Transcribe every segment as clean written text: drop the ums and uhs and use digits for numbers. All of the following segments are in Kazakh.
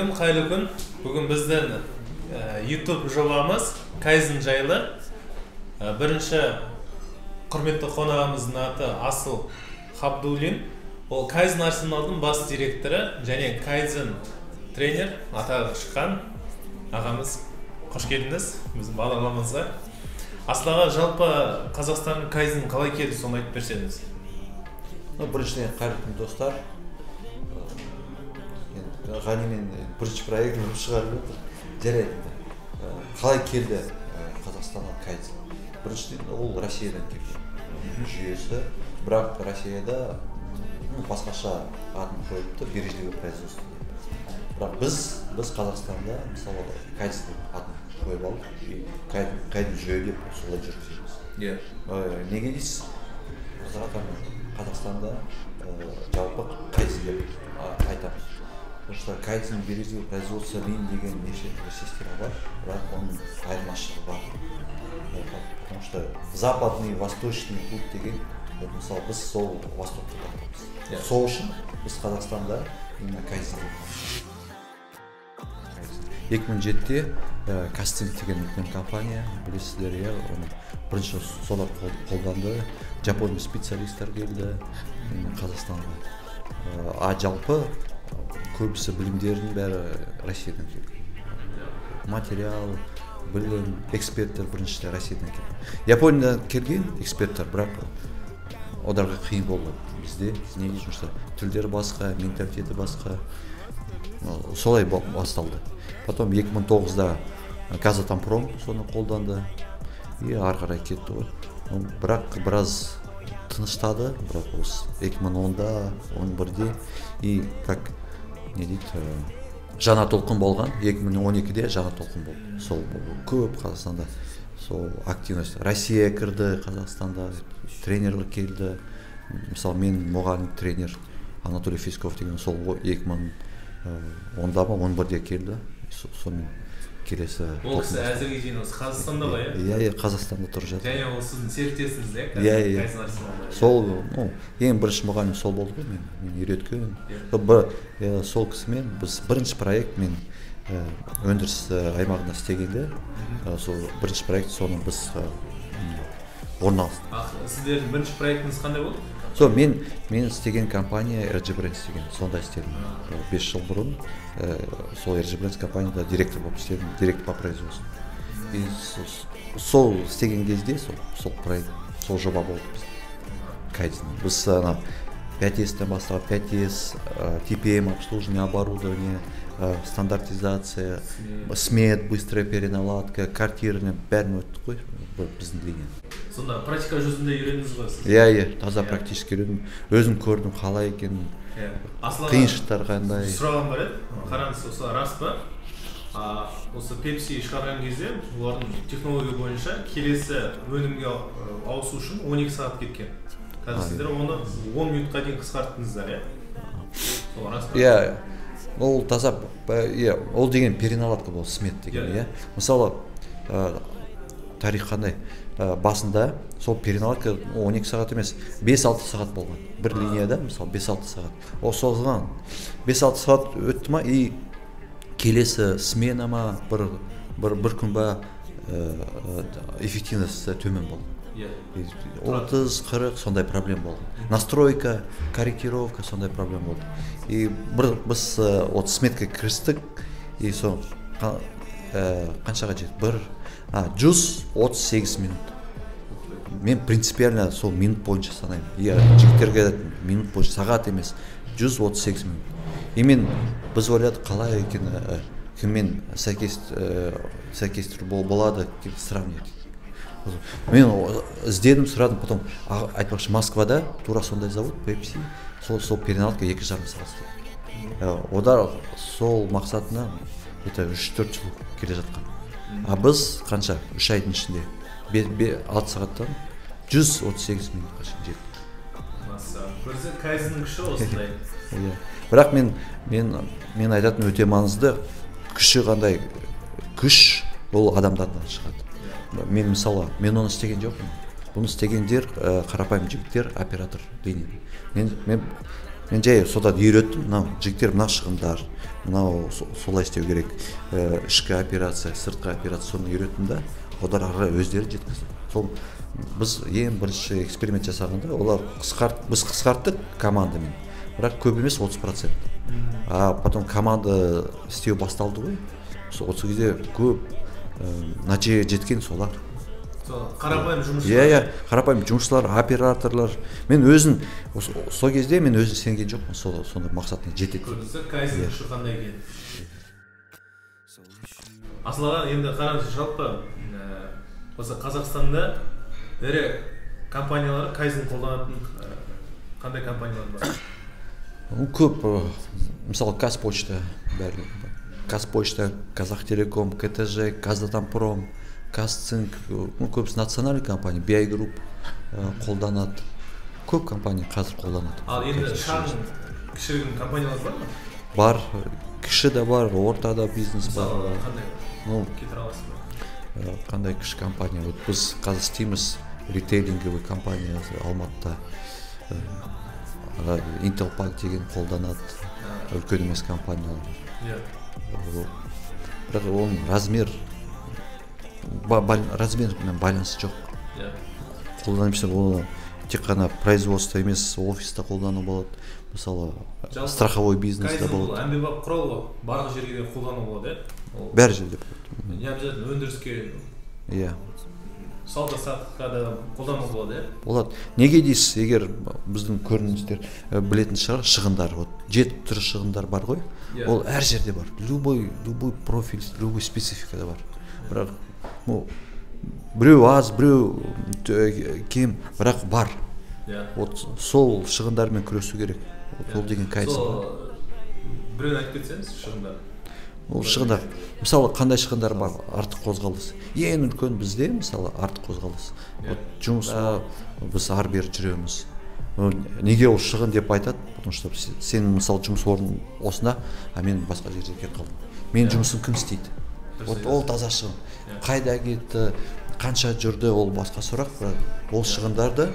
Ассалаумағалейкум, қайырлы күн. Бүгін біздің YouTube жобамыз Кайдзен жайлы. Бірінші құрметті қонағымыздың аты Асыл Хабдулин. Ол Кайдзен Арсеналдың бас директоры және Кайдзен тренер атағы шыққан ағамыз. Қош келдіңіз біздің бағдарламамызға. Асыл аға, жалпы Қазақстанның Кайдзен қалай келді, соны айтып берсеңіз. Біріншіден, қайырлы күн, достар. Ғанимен бірінші проектін шығарып жатыр. Жарайды. Қалай келді Қазақстанға Кайдзен? Біріншіден, ол Россиядан келген жүйесі, бірақ Россияда басқаша атын қойыпты, бережливое производство деп. Бірақ біз Қазақстанда, мысалы, Кайдзен деп атын қойып алдық, и Кайдзен жүйе деп солай жүргіземіз. Иә. Неге дейсіз? Қазақстанда жалпы Кайдзен деп айтамыз. Потому что Кайдзен, бережливое производство, лин деген неше түрлі система бар, бірақ оның айырмашылығы бар. Потому что западный, восточный путь деген, мысалы, біз сол востокты тартамыз. Сол үшін біз Қазақстанда именно Кайдзен деп. 2007-де Кастинг деген үлкен компания, білесіздер, иә, оны бірінші солар қолданды, жапон специалисттер келді Қазақстанға. А жалпы көбісі білімдердің бәрі Россиядан келген. Материал, білім, эксперттер бірінші Россиядан келген. Япониядан келген эксперттер, бірақ оларға қиын болды бізде. Неге? Потому что тілдері басқа, менталитеті басқа. Солай басталды. Потом 2009-да Казатомпром соны қолданды. И ары қарай кетті ғой. Бірақ біраз тыныштады, бірақ осы 2010-да, 11-де и как не дейді, жаңа толқын болған, 2012-де жаңа толқын болды. Сол көп Қазақстанда сол активность. Россия кірді Қазақстанда, тренерлер келді. Мысалы, мен мұғалім тренер Анатолий Фисков деген сол 2010-да ма, 11-де келді. Сонымен келесі. Ол кісі әзірге дейін осы Қазақстанда ғой, иә? Иә, Қазақстанда тұрып жатыр. Және ол сіздің серіктесіңіз, иә? Иә. Сол, ең бірінші мұғалім сол болды ғой, мен үйреткен. Сол кісімен біз бірінші проект мен өндіріс аймағында істегенде, сол бірінші проект, соны біз орналастық. Сіздердің бірінші проектіңіз қандай болды? Сол мен істеген компания RG Brands деген, сонда істедім. 5 жыл бұрын сол RG Brands компанияда директор болып істедім, директор по производству. И сол істеген кезде сол проект, сол жоба болды бізде. Кайдзен. Біз ана 5S-тен бастап, 5S, TPM, обслуживание оборудование, стандартизация, смет, быстрая переналадка, картирование, бәрін өттік қой біздің линия. Сонда практика жүзінде үйрендіңіз ғой сіз? Иә, таза практически үйрендім. Өзім көрдім қалай екенін, қиыншылықтар қандай. Сұрағым бар еді, қараңыз, осы рас па? Осы Pepsi шығарған кезде олардың технология бойынша келесі өнімге ауысу үшін 12 сағат кеткен. Қазір сіздер оны 10 минутқа дейін қысқарттыңыздар, иә? Сол рас па? Иә, ол таза, иә, ол деген переналадка болды, смет деген, иә. Мысалы, тарих қандай? Басында сол переналадка 12 сағат емес, 5-6 сағат болған. Бір линияда, мысалы, 5-6 сағат. Ол содан 5-6 сағат өтті ма, и келесі смена ма, бір күн ба, эффективность төмен болды. 30-40 сондай проблема болды. Настройка, корректировка сондай проблема болды. И біз вот сметке кірістік, и сол қаншаға жетті? 138 минут. Мен принципиально сол минут бойынша санаймын. Иә, жігіттерге айтатынмын, минут бойынша, сағат емес, 138 минут. И мен біз ойладық, қалай екен, кіммен сәйкестіру болады деп сравнивать. Мен іздедім, сұрадым, потом айтпақшы, Москвада тура сондай завод, Pepsi, сол переналадка 2,5 сағат істеді. Олар сол мақсатына это 3-4 жыл келе жатқан. А біз қанша? 3 айдың ішінде 6 сағаттан 138 минутқа шейін жеттік. Көрсе, Кайдзеннің күші осындай. Иә. Бірақ мен айтатын өте маңызды күші қандай? Күш ол адамдардан шығады. Мен мысалы, мен оны істеген жоқпын. Бұны істегендер қарапайым жігіттер, оператор линия. Мен Мен жай содан үйреттім, мынау жігіттер, мына шығындар, мынау солай істеу керек, ішкі операция, сыртқы операция, соны үйреттім да, олар ары қарай өздері жеткізді. Сол біз ең бірінші эксперимент жасағанда олар біз қысқарттық командамен, бірақ көп емес, 30%. А потом команда істеу басталды ғой, сол кезде көп нәтижеге жеткен солар. Сол қарапайым жұмысшылар. Иә, қарапайым жұмысшылар, операторлар. Мен өзім сол кезде мен өзім сенген жоқпын, сондай мақсатына жетеді. Көрдіңіз, кайдзен күші қандай екен. Асыл аға, енді қараңыз, жалпы осы Қазақстанда ірі компаниялар кайдзен қолданатын қандай компаниялар бар? Көп, мысалы, Қазпочта, бәрі. Қазпочта, Қазақтелеком, КТЖ, Казатомпром, Казцинк, көбісі национальный компания, BI Group қолданады. Көп компания қазір қолданады. Ал енді шағын, кішігірім компаниялар бар ма? Бар, кіші де бар, орта да бизнес бар. Мысалы, қандай? Келтіре аласыз ба? Қандай кіші компания? Вот біз қазір істейміз ритейлинговый компания Алматыда. Intel Park деген қолданады, үлкен емес компаниялар. Бірақ оның размермен байланысы жоқ. Қолданып оны тек қана производство емес, офиста қолдану болады. Мысалы, страховой бизнесте болады. Бұл әмбебап құрал ғой, барлық жерге де қолдану болады, иә? Бәр жерде болады. Не обязательно өндіріске. Иә. Сауда саттыққа да қолдану болады, иә? Болады. Неге дейсіз, егер біздің көрермендер білетін шығар, шығындар, вот 7 түрі шығындар бар ғой. Ол әр жерде бар. Любой профиль, любой спецификада бар. Бірақ, біреу аз, біреу кем, бірақ бар. Вот сол шығындармен күресу керек. Ол деген кайдзен. Сол біреуін айтып кетсеңіз, шығындар. Ол шығындар. Мысалы, қандай шығындар бар? Артық қозғалыс. Ең үлкен бізде, мысалы, артық қозғалыс. Вот жұмыста біз ары-бері жүреміз. Неге ол шығын деп айтады? Потому что сен, мысалы, жұмыс орның осында, а мен басқа жерге кетіп қалдым. Менің жұмысым кім істейді? Вот ол таза шығын. Қайда кетті, қанша жүрді, ол басқа сұрақ, бірақ ол шығындарды,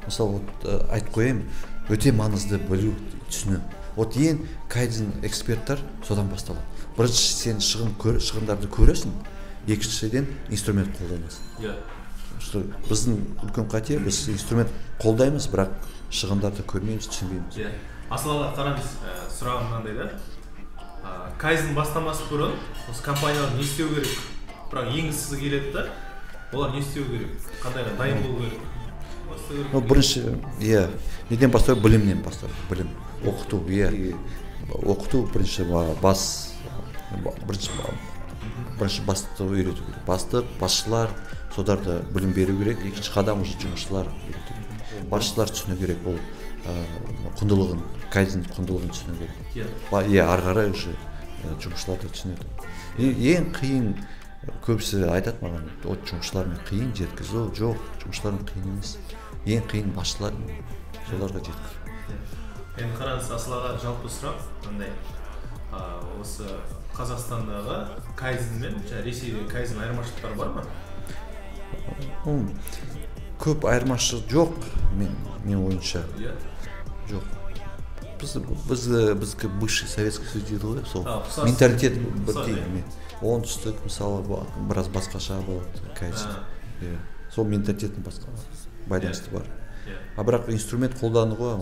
мысалы, вот, айтып қояйын, өте маңызды білу, түсіну. Вот ең кайдзен эксперттер содан басталады. Бірінші сен шығындарды көресің, екіншіден инструмент қолданасың. Что біздің үлкен қате, біз инструмент қолдаймыз, бірақ шығындарды көрмейміз, түсінбейміз. Асыл аға, қараңыз, сұрағым мынандай да. Кайдзен бастамас бұрын осы компаниялар не істеу керек? Бірақ енгізгісі келеді да, олар не істеу керек? Қандайға дайын болу керек? Бастау керек. Бірінші, иә, неден бастау? Білімнен бастау. Білім, оқыту, иә. Оқыту бірінші бас, бірінші басты үйрету керек. Бастық, басшылар, соларды білім беру керек. Екінші қадам уже жұмысшылар үйрету керек. Басшылар түсіну керек ол құндылығын, кайдзен құндылығын түсіну керек. Иә, ары қарай уже жұмысшылар да түсінеді. Ең қиын, көбісі айтады маған, от жұмысшылармен қиын жеткізу, жоқ, жұмысшылармен қиын емес. Ең қиын басшылармен, соларға жеткізу. Енді қараңыз, Асыл аға, жалпы сұрақ мынандай. Осы Қазақстандағы кайдзен мен жаңа Ресейдегі кайдзен айырмашылықтары бар ма? Көп айырмашылық жоқ, мен ойымша. Жоқ. Біздікі бывший Советский Союз дейді ғой, сол менталитет бірдей. Оңтүстік, мысалы, біраз басқаша болады кайдзен. Сол менталитеттің басқа байланысты бар. А бірақ инструмент қолдануға,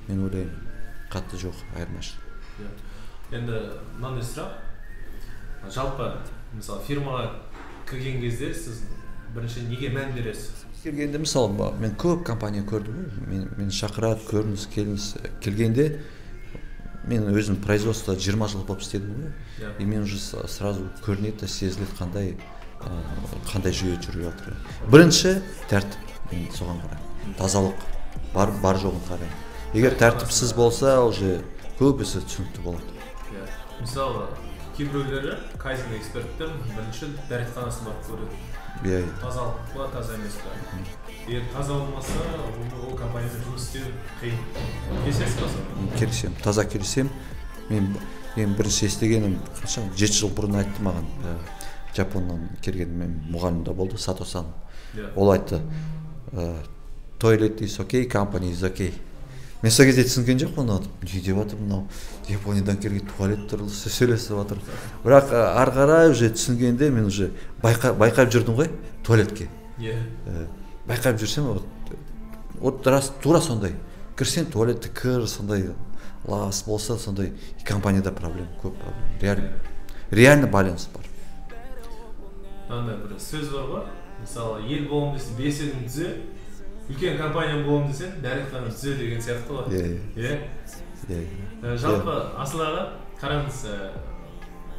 мен ойлаймын, қатты жоқ айырмашылық. Енді мынандай сұрақ. Жалпы, мысалы, фирмаға кірген кезде сіз бірінші неге мән бересіз? Келгенде, мысалы, мен көп компания көрдім ғой. Мен шақырады, көріңіз, келіңіз. Келгенде мен өзім производствода 20 жыл болып істедім ғой. И мен уже сразу көрінеді, сезіледі қандай жүйе жүріп жатыр. Бірінші тәртіп, мен соған қараймын. Тазалық, бар жоғын қараймын. Егер тәртіпсіз болса, уже көбісі түсінікті болады. Мысалы, кейбіреулері кайдзен эксперттер бірінші дәретханасын барып көреді. Тазалық па, таза емес па? Егер таза болмаса, ол компаниямен жұмыс істеу қиын. Келісесіз ба сонда? Келісемін, таза келісемін. Мен ең бірінші естігенім, қанша, 7 жыл бұрын айтты маған, Жапоннан келген мен мұғалім де болды, Сато-сан. Ол айтты, toilet is okay, company is okay. Мен сол кезде түсінген жоқпын, не деп жатыр мынау, Япониядан келген туалет туралы сөйлесіп жатыр. Бірақ ары қарай уже түсінгенде мен уже байқап жүрдім ғой туалетке. Иә. Байқап жүрсем, вот рас, тура сондай. Кірсең туалетті кір, сондай лас болса, сондай компанияда проблема, көп проблема. Реально байланыс бар. Андай бір сөз бар ғой, мысалы, ел боламын десең, бес елін түзе, үлкен компания боламын десең, дәретхананы түзе деген сияқты ғой. Иә. Иә? Иә. Жалпы, Асыл аға, қараңыз,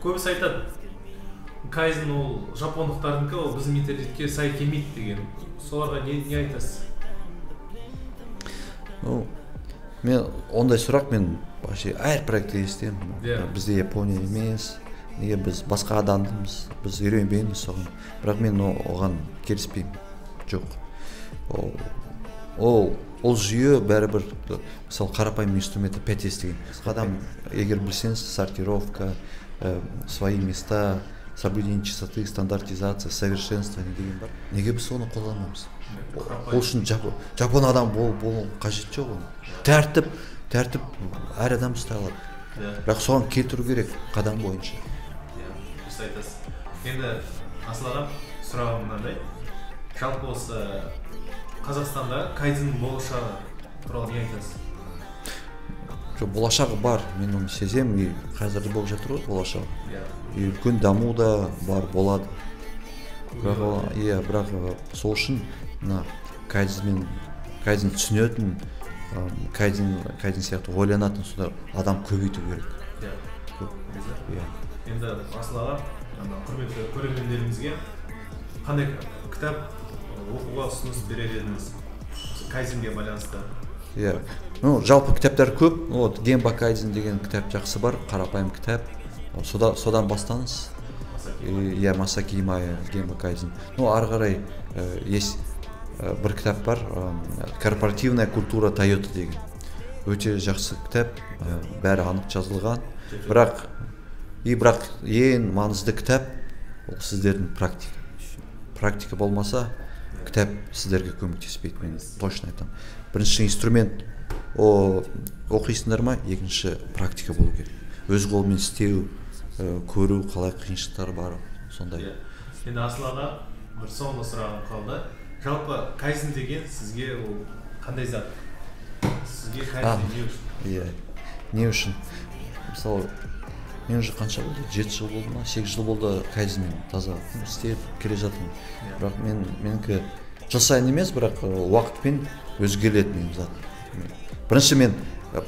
көбісі айтады, кайдзен ол жапондықтардікі, ол біздің менталитетке сай келмейді деген. Соларға не айтасыз? Ну, мен ондай сұрақ мен вообще әр проектте естимін. Бізде Япония емес, неге біз басқа адамбыз, біз үйренбейміз соған. Бірақ мен оған келіспеймін. Жоқ. Ол жүйе бәрібір, мысалы, қарапайым инструменті 5S деген. Адам, егер білсеңіз, сортировка, свои места, соблюдение чистоты, стандартизация, совершенствование деген бар. Неге біз соны қолданбаймыз? Ол үшін жапон адам болу қажет жоқ оның. Тәртіп әр адам ұстай алады. Бірақ соған келтіру керек қадам бойынша. Иә, дұрыс айтасыз. Енді, Асыл аға, сұрағым мынандай. Жалпы осы Қазақстанда кайдзен болашағы туралы не айтасыз? Жоқ, болашағы бар, мен оны сеземін, и қазір де болып жатыр ғой болашағы. Иә. И үлкен даму да бар, болады. Бірақ бірақ сол үшін мына кайдзен түсінетін, кайдзен сияқты ойланатын сондай адам көбейту керек. Иә. Көп. Иә. Енді, Асыл аға, ана құрметті көрермендерімізге қандай кітап оқуға ұсыныс берер едіңіз? Осы кайдзенге байланысты. Иә. Жалпы кітаптар көп. Вот, Гемба кайдзен деген кітап жақсы бар, қарапайым кітап. Содан бастаңыз. Иә, Масаки Имая, Гемба кайдзен. Ары қарай, есть, бір кітап бар, Корпоративная культура Тойота деген. Өте жақсы кітап, бәрі анық жазылған. Бірақ ең маңызды кітап ол сіздердің практика. Практика болмаса, кітап сіздерге көмектеспейді, мен точно айтамын. Бірінші инструмент оқисыңдар ма, екінші практика болу керек. Өз қолмен істеу, көру, қалай қиыншылықтар бар, сондай. Иә. Енді, Асыл аға, бір соңғы сұрағым қалды. Жалпы кайдзен деген сізге ол қандай зат? Сізге кайдзен не үшін? Иә, не үшін? Мысалы, мен уже қанша болды? 7 жыл болды ма? 8 жыл болды кайдзенмен таза істеп келе жатырмын. Бірақ менікі жыл сайын емес, бірақ уақытпен өзгереді менің зат. Бірінші мен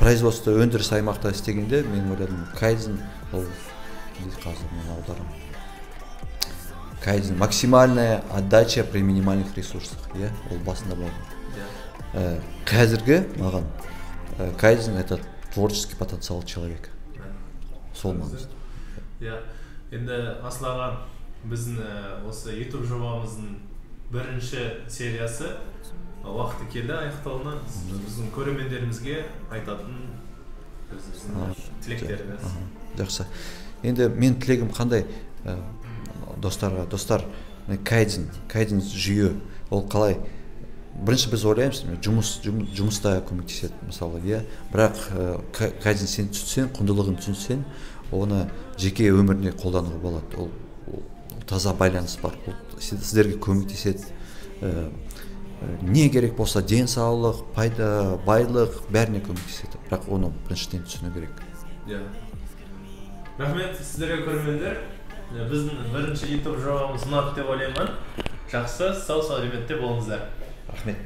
производство, өндіріс аймақта істегенде мен ойладым, кайдзен ол дейді, қазір мен аударамын. Кайдзен максимальная отдача при минимальных ресурсах, иә, ол басында болған. Қазіргі маған, кайдзен это творческий потенциал человека. Сол маңызды. Иә. Енді, Асыл аға, біздің осы YouTube жобамыздың бірінші сериясы уақыты келді аяқталуына. Біздің көрермендерімізге айтатын өзіміздің тілектеріңіз. Жақсы. Енді мен тілегім қандай? Достарға, достар, кайдзен жүйе, ол қалай? Бірінші біз ойлаймыз, жұмыста көмектеседі, мысалы, иә. Бірақ кайдзен сен түсінсең, құндылығын түсінсең, оны жеке өміріне қолдануға болады. Ол таза байланыс бар, ол сіздерге көмектеседі. Не керек болса, денсаулық, пайда, байлық, бәріне көмектеседі. Бірақ оны біріншіден түсіну керек. Иә. Рахмет сіздерге, көрермендер. Біздің бірінші YouTube жобамыз ұнады деп ойлаймын. Жақсы, сау сәлеметте болыңыздар. Рахмет.